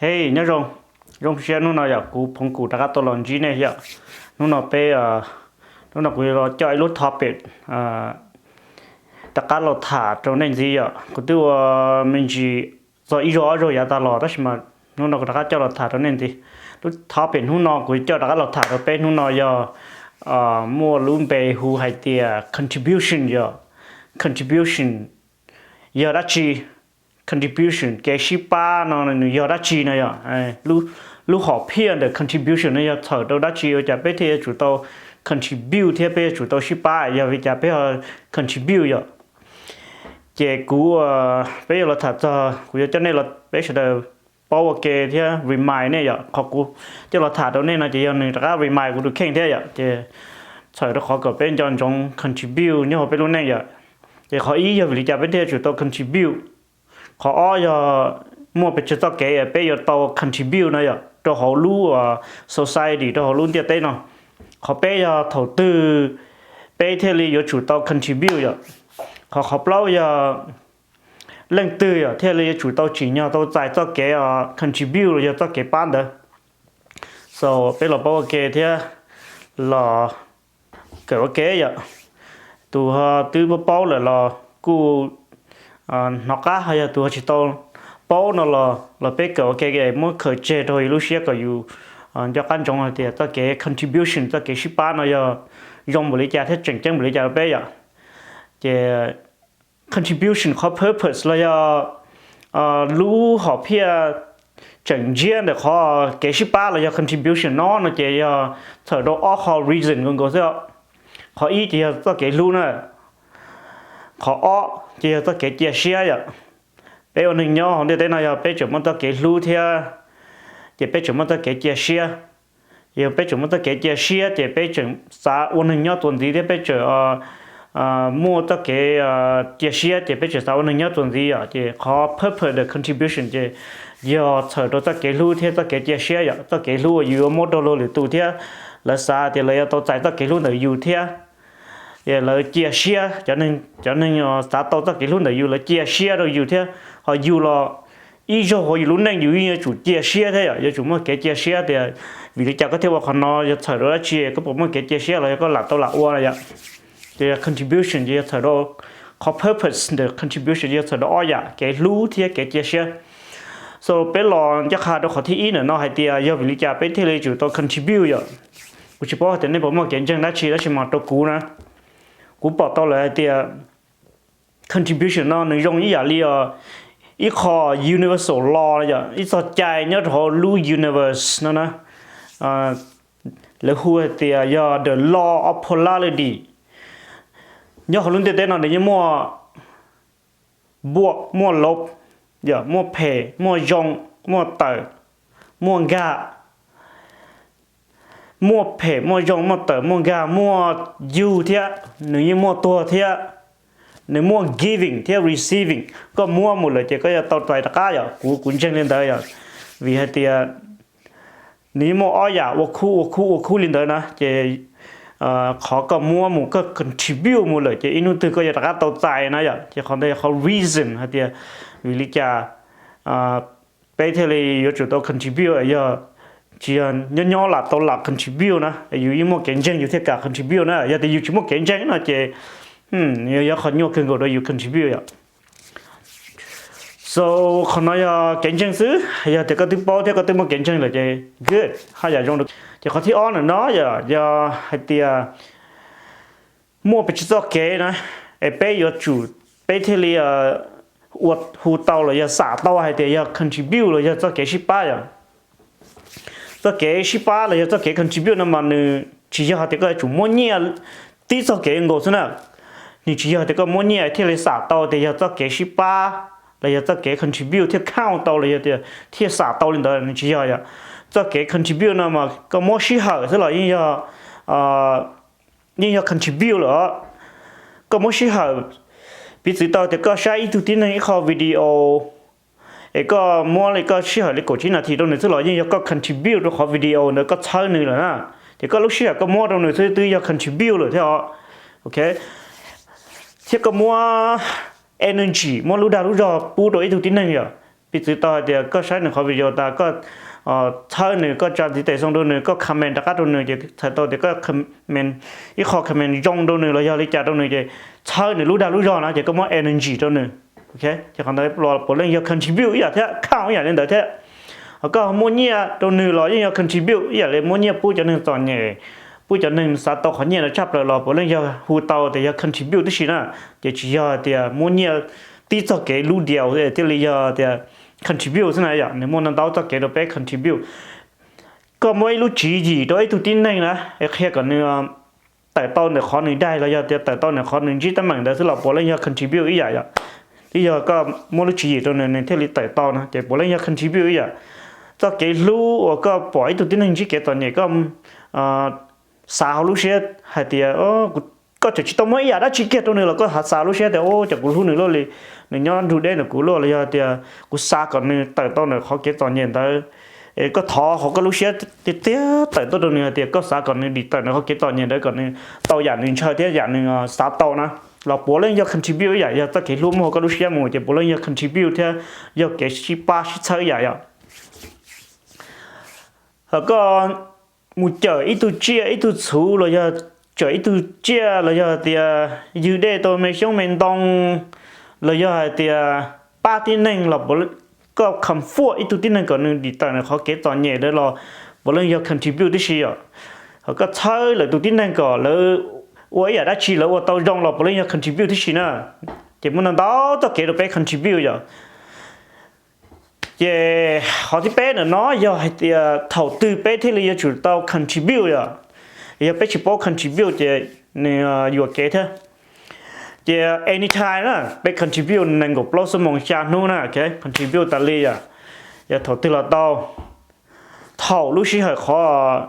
Hey, nyob zoo, zoo siab hnub no yog kuv phoov kuv rov qab tau los ntsib nej yom. Hnub no peb, hnub no kuv los coj ib lub topic rov qab los tham rau nej ntxiv yom. Kuv twb ua me ntsis txog ib zaug ob zaug yav tas los tab sis mas hnub no kuv rov qab coj los tham rau nej ntxiv. Lub topic hnub no kuv coj rov qab los tham rau peb hnub no yog muaj lub npe hu hais tias contribution yom. Contribution yog dab tsi? Contribution, kev sib pab no nws yog dab tsi no yom? Lub hom phiaj ntawm contribution no yog txhawm rau dab tsi ua cas peb thiaj yuav tsum tau contribute thiab peb yuav tsum tau sib pab? Yog vim li cas peb ho contribute yom? Ces kuv, peb yuav los tham txog, kuv yuav coj nej los peb sawv daws paub ua ke thiab remind nej yom. Qhov kuv coj los tham rau nej no ces yog nws rov qab remind kuv tus kheej thiab yom. Ces txhawm rau qhov kom peb nco ntsoov contribute nyob hauv peb lub neej yom. Ces qhov ib yog vim li cas peb thiaj yuav tsum tau contribute. Qhov ob yog muaj pes tsawg txoj kev peb yuav tau contribute no yom, rau hauv lub society, rau hauv lub ntiaj teb no. Qhov peb yog thaum twg peb thiaj li yuav tsum tau contribute yom. Qhov, qhov plaub yog leej twg yom thiaj li yuav tsum tau tsim nyog tau txais txoj kev contribute los yog txoj kev pab ntawd. So peb los paub ua ke thiab los kawm ua ke yom. Tus twb paub paub lawm los kuj hnov qab, ho yog tus ho tsis tau paub no los los peb kawm ua ke muab khaws tseg rau yus lub siab kom yus nco qab ntsoov hais tias txoj kev contribution, txoj kev sib pab no yog zoo npaum li cas thiab tseem ceeb npaum li cas rau peb yom. Ces contribution qhov purpose los yog lub hom phiaj tseem ntsiab ntawm qhov kev sib pab los yog contribution no no ces yog txhawm rau ob qho reason nkaus nkaus xwb. Qhov ib ces yog txoj kev hlub na, qhov ob ces yog txoj kev cia siab yom. Peb ua neeg nyob hauv ntiaj teb no yog peb tseem muaj txoj kev hlub thiab, ces peb tseem muaj txoj kev cia siab. Yog peb tseem muaj txoj kev cia siab ces peb tseem xav ua neeg nyob txuas ntxiv thiab peb tseem muaj txoj kev cia siab ces peb tseem xav ua neeg nyob txuas ntxiv yom. Ces qhov purpose ntawm contribution ces yog txhawm rau txoj kev hlub thiab txoj kev cia siab yom. Txoj kev hlub uas yus yuav muab rau luag lwm tus thiab lawv xav tias lawv yuav tau txais txoj kev hlub ntawm yus thiab. Lawv cia siab, cov neeg xav tau txoj kev hlub ntawm yus lawv cia siab rau yus thiab. Ho yus los ib zaug hauv yus lub neej yus yeej yuav tsum cia siab thiab yom, yuav tsum muaj kev cia siab tias vim li cas koj thiaj ua qhov no, yog txhawm rau dab tsi, koj puas muaj kev cia siab los yog koj lam tau lam ua no yom. Ces contribution ces yog txhawm rau qhov purpose ntawm contribution yog txhawm rau ob yam kev hlub thiab kev cia siab. So peb los ncaj qha rau qhov thib ib ntawm no hais tias yog vim li cas peb thiaj li tsum tau contribute yom. Kuv tsis paub hais tias nej puas muaj kev ntseeg dab tsi tab sis mas rau kuv na, kuv pom tau lawm hais tias contribution no nws zoo ib yam li ib qho universal law yom, ib txoj cai nyob rau hauv lub universe no na. Lawv hu hais tias yog the law of polarity. Nyob hauv lub ntiaj teb no nws yeej muaj npuaj muaj lov, yog muaj phem muaj zoo, muaj tawm muaj nkag. Muaj phem muaj zoo muaj tawm muaj nkag, muaj yug thiab nws yeej muaj tuag thiab. Nws muaj giving thiab receiving, koj muab mus lawm ces koj yuav tau txais rov qab yom. Kuv, kuv ntseeg li ntawd yom, vim hais tias nws yeej muaj ob yam ua khub ua khub ua khub li ntawd na ces qhov koj muab mus koj contribute mus lawm ces ib hnub twg koj yuav rov qab tau txais na yom. Ces qhov ntawd yog qhov reason hais tias vim li cas peb thiaj li yuav tsum tau contribute, yog tsis yog nyob nyob lam tau lam contribute na, yus yeej muaj kev ntseeg yus thiaj kam contribute na, yog tias yus tsis muaj kev ntseeg no ces yog qhov nyuaj kawg nkaus rau yus contribute yom. So qhov no yog kev ntseeg xwb, yog tias koj twb paub thiab koj twb muaj kev ntseeg lawm ces good, haj yam zoo. Ces qhov thib ob ntawm no yog, yog hais tias muaj pes tsawg txoj kev na es peb yuav tsum, peb thiaj li ua, hu tau los yog xam tau hais tias yog contribute los yog txoj kev sib pab yom. Txoj kev sib pab los yog txoj kev contribute no mas nws tsis yog hais tias koj yuav tsum muab nyiaj tib txoj kev nkaus xwb na. Nws tsis yog tias koj muab nyiaj thiaj li xam tau tias yog txoj kev sib pab los yog txoj kev contribute thiaj count tau los yog tias thiaj xam tau li ntawd, nws tsis yog yom. Txoj kev contribute no mas koj muab sij hawm xwb los yeej yog, yeej yog contribute lawm. Koj muab sij hawm, piv txwv tau tias koj saib ib tug tib neeg ib qho video es koj muab li koj sij hawm li kaum tsib nas this rau nws xwb los yeej yog koj contribute rau qhov video ntawd, koj txhawb nws lawm na. Ces koj lub sij hawm koj muab rau nws xwb twb yog contribute lawm thiab os. Ok, thiab koj muab energy, muab lub dag lub zog pub rau ib tug tib neeg yom. piv txwv tau hais tias koj saib nws qhov video tas koj txhawb nws, koj tsa ntiv tes xoo rau nws, koj comment rov qab rau nws ces txhais tau tias koj comment ib qho comment zoo rau nws los yog li cas rau nws ces txhawb nws lub dag lub zog na ces koj muab energy rau nws. Ces qhov ntawd puav leej yog contribute ib yam thiab, count ib yam li ntawd thiab. Ho koj muab nyiaj rau nws los yeej yog contribute ib yam li muab nyiaj pub cov neeg txom nyem, pub cov neeg xav tau qhov nyiaj no tshaj plaws los puav leej yog hu tau tias yog contribute tib si na. Ces tsis yog tias muab nyiaj tib txoj kev lub diaus thiaj li yog tias contribute xwb na yom, nws muaj ntau ntau txoj kev rau peb contribute. Koj muab ib lub tswv yim rau ib tug tib neeg na, qhia kom nws tawm tau ntawm qhov nws daig los yog tias tawm tau ntawm qhov nws ntsib teeb meem ntawd xwb los puav leej yog contribute ib yam yom. Twb yog koj muab lub tswv yim rau nws, nws thiaj li tawm tau no ces puav leej yog contribute ib yam. Txoj kev hlub uas koj pom ib tug tib neeg ntsib kev txom nyem koj xav hauv lub siab hais tias koj tseem tsis tau muab ib yam dab tsi kiag rau nws los koj xav lub siab tias ua cas kuv hlub nws luaj li, nws nyob nrug deb ntawm kuv luaj los yog tias kuv xav kom nws tawm tau ntawm qhov kev txom nyem ntawd. Es koj thov hauv koj lub siab tiag tiag tawm tuaj rau nws hais tias koj xav kom nws dim tawm ntawm qhov kev txom nyem ntawd kom nws tau yam nws ntshaw thiab yam nws xav tau na, los puav leej yog contribute ib yam, yog txoj kev hlub muaj hauv koj lub siab mus ces puav leej yog contribute thiab yog kev sib pab sib txhawb ib yam yom. Ho koj mus cawm ib tug tsiaj ib tug txhu los yog cawm ib tug tsiaj los yog tias ywg dej tau me xyoob me ntoo los yog hais tias pab tib neeg los koj comfort ib tug tib neeg kom nws dim tawm nws qhov kev txom nyem ntawd los puav leej yog contribute tib si yom. Ho koj txhawb lawv tus tib neeg kom lawv ua ib yam dab tsi lawv ua tau zoo los puav leej yog contribute tib si na. Ces muaj ntau ntau txoj kev rau peb contribute yom. Ces qhov thib peb ntawm no yog hais tias thaum twg peb thiaj li yuav tsum tau contribute yom. Yog peb tsis paub contribute ces nws yuam kev thiab. Ces anytime na, peb contribute nees nkaum plaub xuab moos xya hnub na, contribute tas li yom. Yog thaum twg los tau, thaum lub sij hawm qhov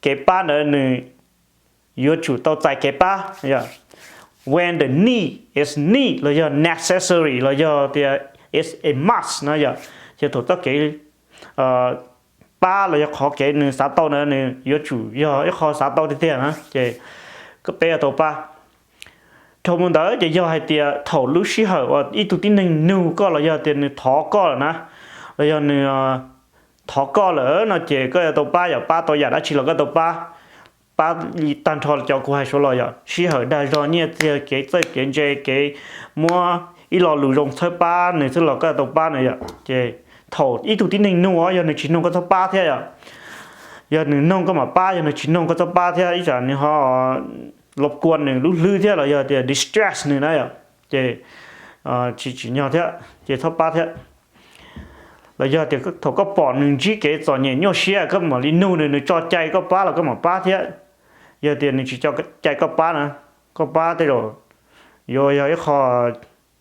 kev pab ntawd nws yuav tsum tau txais kev pab. When the need is need los yog necessary los yog tias it's a must na yom. Ces thaum txoj kev pab los yog qhov kev nws xav tau ntawd nws yuav tsum yog ib qho xav tau tiag tiag na ces peb yuav tau pab. Dhau mus ntawd ces yog hais tias thaum lub sij hawm uas ib tug tib neeg nug koj los yog tias nws thov koj lawm na, los yog nws thov koj lawm no ces koj yuav tau pab yom, pab tau yam dab tsi los koj tau pab. Pab li tag nrho cov kuv hais saud los yog sij hawm dag zog nyiaj txiag kev txawj kev ntse kev muab ib lo lus zoo txhawb pab nws xwb los koj yuav tau pab nws yom. Ces thaum ib tug tib neeg nug yog nws tsis noog koj txhob pab thiab yom. Yog nws noog koj mam pab, yog nws tsis noog koj txhob pab thiab ib tsam nws ho los kua nws lub hlwb thiab los yog tias distress nws na yom. Ces tsis tsim nyog thiab ces txhob pab thiab. Los yog tias thaum koj pom nws ntsib kev txom nyem nyuaj siab koj mam li nug nws, nws tso cai koj pab los koj mam pab thiab. Yog tias nws tsis tso cai koj pab na, koj pab tej zaum yuav yog ib qho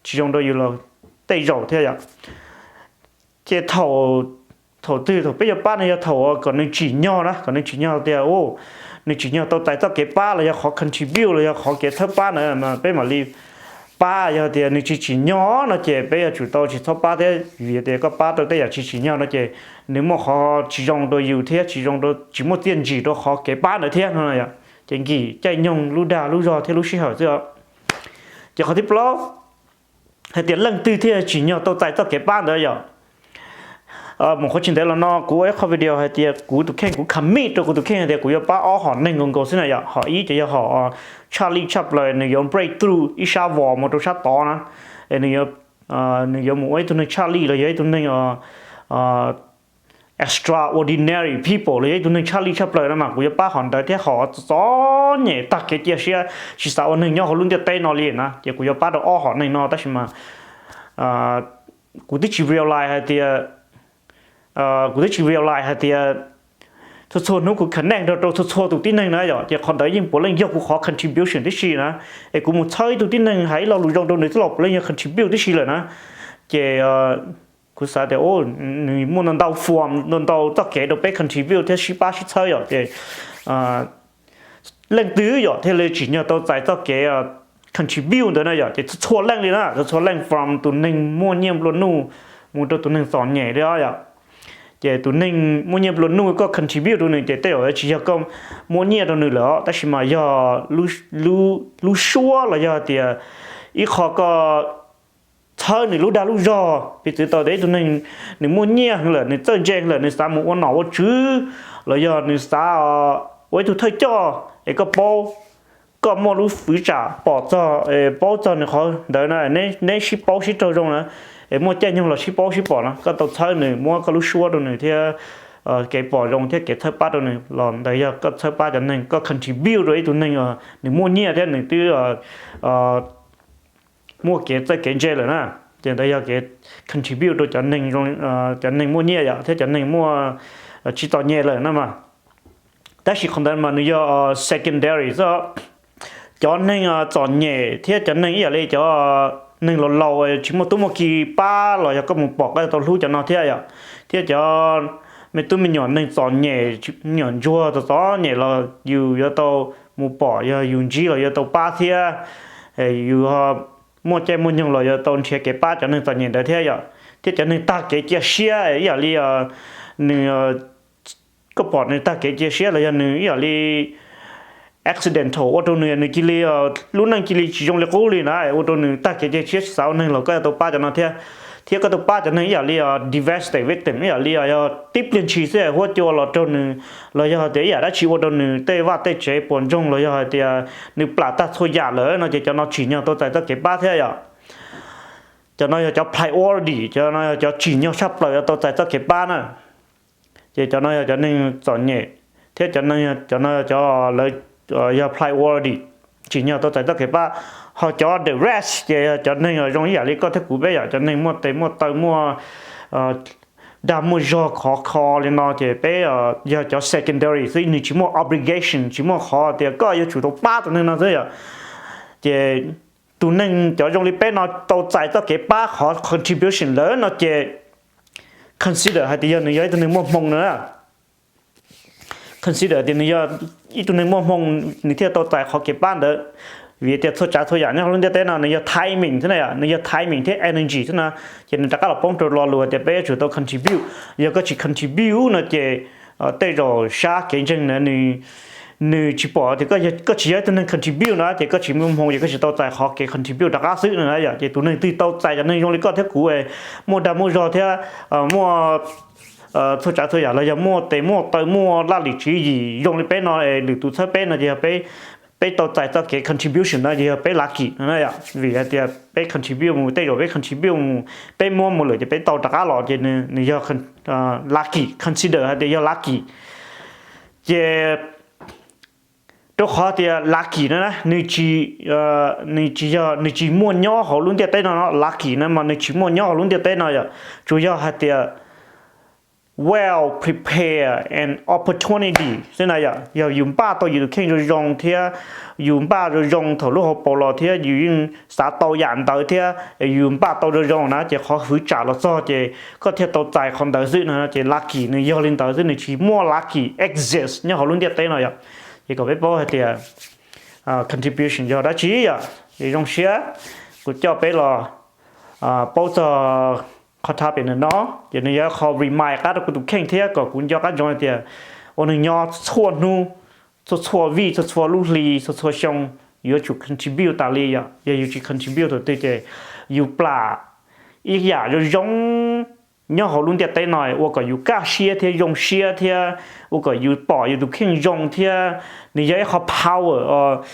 tsis zoo rau yus los tej zaum thiab yom. Ces thaum twg thaum peb yuav pab no yog thaum kom nws tsim nyog na, kom nws tsim nyog tias nws tsim nyog tau txais txoj kev pab los yog qhov contribute los yog qhov kev txhawb pab na mas peb mam li pab. Yog tias nws tsis tsim nyog no ces peb yuav tsum tau tsis txhob pab thiab, vim tias koj pab tau tej yam tsis tsim nyog no ces nws muaj qhov tsis zoo rau yus thiab tsis zoo, tsis muaj txiaj ntsig rau qhov kev pab ntawd thiab no yom. Ces nkim caij nyoog lub dag lub zog thiab lub sij hawm xwb. Ces qhov thib plaub hais tias leej twg thiaj tsim nyog tau txais txoj kev pab ntawd yom. Mus qhov tsis ntev los no kuv ua ib qho video hais tias kuv tus kheej, kuv commit rau kuv tus kheej hais tias kuv yuav pab ob hom neeg nkaus nkaus xwb na yom. Hom ib ces yog hom tshaj lij tshaj plaws, nws yuav break through ib sab vos mus rau sab tod na, nws yuav mus ua ib tug neeg tshaj lij los yog ib tug neeg extraordinary people los yog ib tug neeg tshaj lij tshaj plaws no mas kuv yuav pab hom ntawd thiab hom txom nyem tag kev cia siab tsis xav ua neeg nyob hauv lub ntiaj teb no li na, ces kuv yuav pab rau ob hom neeg no. Tab sis mas kuv twb tsis realize hais tias, kuv twb tsis realize hais tias txhua txhua hnub kuv connect rau txhua txhua tus tib neeg na yom, ces qhov ntawd yeej puav leej yog kuv qhov contribution tib si na. Es kuv mus txhawb ib tug tib neeg hais ib lo lus zoo rau nws xwb los puav leej yog contribute tib si lawm na. Ces kuv xav tias nws muaj ntau ntau form, ntau ntau txoj kev rau peb contribute thiab sib pab sib txhawb yom. Ces leej twg yom thiaj li tsim nyog tau txais txoj kev contribute ntawd na yom. Ces txhua txhua leej li na, txhua txhua leej from tus neeg muaj nyiaj nplua nuj mus rau tus neeg txom nyem li os yom. Ces tus neeg muaj nyiaj nplua nuj koj contribute rau nws ces tej zaum tsis yog koj muab nyiaj rau nws lawm os, tab sis mas yog lub suab los yog tias ib qho koj txhawb nws lub dag lub zog. Piv txwv tau tias ib tug neeg nws muaj nyiaj lawm, nws txawj ntse lawm, nws xav mus ua nom ua tswv, los yog nws xav ua ib tug thawj coj, es koj paub, koj muaj lub fwv tsam pom txog, paub txog nws qhov ntawd no, neb sib paub sib raug zoo na, es muaj caij nyoog los sib paub sib pom no, koj tau txhawb nws, muab koj lub suab rau nws thiab kev pom zoo thiab kev txhawb pab rau nws los ntawd yog koj txhawb pab cov neeg, koj contribute rau ib tug neeg nws muaj nyiaj thiab nws twb muaj kev txawj kev ntse lawm na. Ces ntawd yog kev contribute rau cov neeg, cov neeg muaj nyiaj yom, thiab cov neeg muaj tsis txom nyem lawm no mas. Tab sis qhov ntawd mas nws yog secondary xwb. Cov neeg txom nyem thiab cov neeg ib yam li cov neeg laus laus tsis muaj tub muaj ki pab los yog koj mus pom koj yuav tau hlub cov no thiab yom. Thiab cov me tub me nyuam neeg txom nyem, me nyuam ntsuag txom txom nyem los yus yuav tau mus pom, yog yus ntsib los yuav tau pab thiab. Yus muaj caij muaj nyoog los yuav tau nrhiav kev pab cov neeg txom nyem ntawd thiab yom. Thiab cov neeg tag kev cia siab ib yam li nws, koj pom nws tag kev cia siab los yog nws ib yam li accidental ua rau nws, nws cia li, lub neej cia li tsis zoo li qub li na, ua rau nws tag kev cia siab tsis xav ua neeg los koj yuav tau pab cov no thiab. Thiab koj tau pab cov neeg ib yam li devastated victim, ib yam li yog tib pliag ntshis xwb huab cua los raug nws, los yog hais tias ib yam dab tsi ua rau nws tej vaj tej tsev puas ntsoog los yog hais tias nws plam tag txhua yam lawm no ces cov no tsim nyog tau txais txoj kev pab thiab yom. Cov no yog cov priority, cov no yog cov tsim nyog tshaj plaws yuav tau txais txoj kev pab na. Ces cov no yog cov neeg txom nyem thiab cov no yog cov lawv yog priority, tsim nyog tau txais txoj kev pab. Ho cov the rest ces yog cov neeg zoo ib yam li koj thiab kuv peb yom, cov neeg muaj tes muaj taw, muaj dag muaj zog khov kho li no ces peb yog cov secondary xwb, nws tsis muaj obligation, tsis muaj qhov tias koj yuav tsum tau pab tus neeg no xwb yom. Ces tus neeg cov zoo li peb no tau txais txoj kev pab qhov contribution lawm no ces consider hais tias yog nws yog ib tug neeg muaj hmoo na. Consider tias nws yog ib tug neeg muaj hmoo, nws thiaj tau txais qhov kev pab ntawd. Vim tias txhua tsav txhua yam nyob hauv lub ntiaj teb no nws yog timing xwb na yom, nws yog timing thiab energy xwb na. Ces nws rov qab los poob rau lo lus tias peb yuav tsum tau contribute. Yog koj tsis contribute no ces tej zaum sab kev ntseeg na nws tsis pom tias koj tsis yog ib tug neeg contribute na ces koj tsis muaj hmoo ces koj tsis tau txais qhov kev contribute rov qab xwb no na yom. Ces tus neeg twg tau txais cov neeg zoo li koj thiab kuv muaj dag muaj zog thiab muaj txhua tsav txhua yam los yog muaj tes muaj taw muaj laj lim tswv yim zoo li peb no es lwm tus txhawb peb no ces yog peb tau txais txoj kev contribution no ces yog peb lucky no na yom. Vim hais tias peb contribute mus, tej zaum peb contribute mus, peb muab mus lawm ces peb tau rov qab los ces nws yog lucky, consider hais tias yog lucky. Ces rau qhov tias lucky no na nws tsis, nws tsis yog, nws tsis muaj nyob hauv lub ntiaj teb no no. Lucky no mas nws tsis muaj nyob hauv lub ntiaj teb no yom. Tsuas yog hais tias well prepared and opportunity xwb na yom. Yog yus npaj tau yus tus kheej zoo zoo thiab yus npaj zoo zoo thaum lub hauv paus los thiab yus yeej xav tau yam ntawd thiab yus npaj tau zoo zoo na ces qhov hwv tsam los txog ces koj thiaj tau txais qhov ntawd xwb no. Ces lucky nws yog li ntawd xwb, nws tsis muaj lucky exist nyob hauv lub ntiaj teb no yom. Ces kom peb paub hais tias contribution yog dab tsi yom. Ces zoo siab kuv coj peb los paub txog qhov topic no, ces nws yog qhov remind qab rau kuv tus kheej thiab kom kuv nco qab ntsoov hais tias ua neeg nyob txhua hnub, txhua txhua vij, txhua txhua lub hli, txhua txhua xyoo yuav tsum contribute tas li yom. Yog yus tsis contribute thaum twg ces yus plam ib yam zoo zoo nyob hauv lub ntiaj teb no ua kom yus kaj siab thiab zoo siab thiab ua kom yus pom yus tus kheej zoo thiab nws yog ib qho power,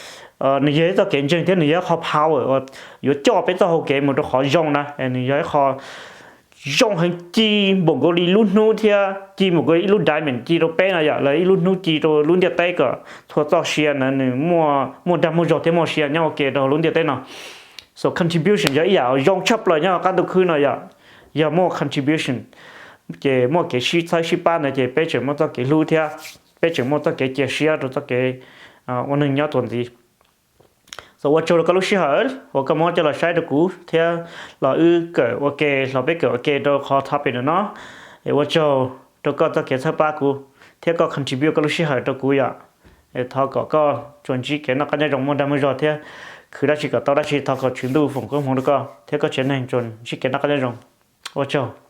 nws yog ib txoj kev ntseeg thiab nws yog ib qho power uas yuav coj peb txoj hau kev mus rau qhov zoo na. Nws yog ib qho zoo heev, ci npaum nkaus li lub hnub thiab ci npaum nkaus li ib lub diamond ci rau peb no yom, los ib lub hnub ci rau lub ntiaj teb kom txhua txoj sia na nws muaj dag muaj zog thiab muaj sia nyob ua ke rau lub ntiaj teb no. So contribution yog ib yam zoo tshaj plaws nyob qab ntuj khwb no yom. Yog muaj contribution ces muaj kev sib txhawb sib pab ntawd ces peb tseem muaj txoj kev hlub thiab peb tseem muaj txoj kev cia siab rau txoj kev ua neeg nyob txuas ntxiv. So ua tsaug rau koj lub sij hawm uas koj muab coj los saib rau kuv thiab los wb kawm ua ke, los peb kawm ua ke rau qhov topic no no. Es ua tsaug rau koj txoj kev txhawb pab kuv thiab koj contribute koj lub sij hawm rau kuv yom. Thov kom koj tsuas ntsib kev noj qab nyob zoo, muaj dag muaj zog thiab khwv dab tsi kom tau dab tsi, thov kom Tswv Ntuj foom koob hmoov rau koj thiab koj tsev neeg tsuas ntsib kev noj qab nyob zoo. Ua tsaug.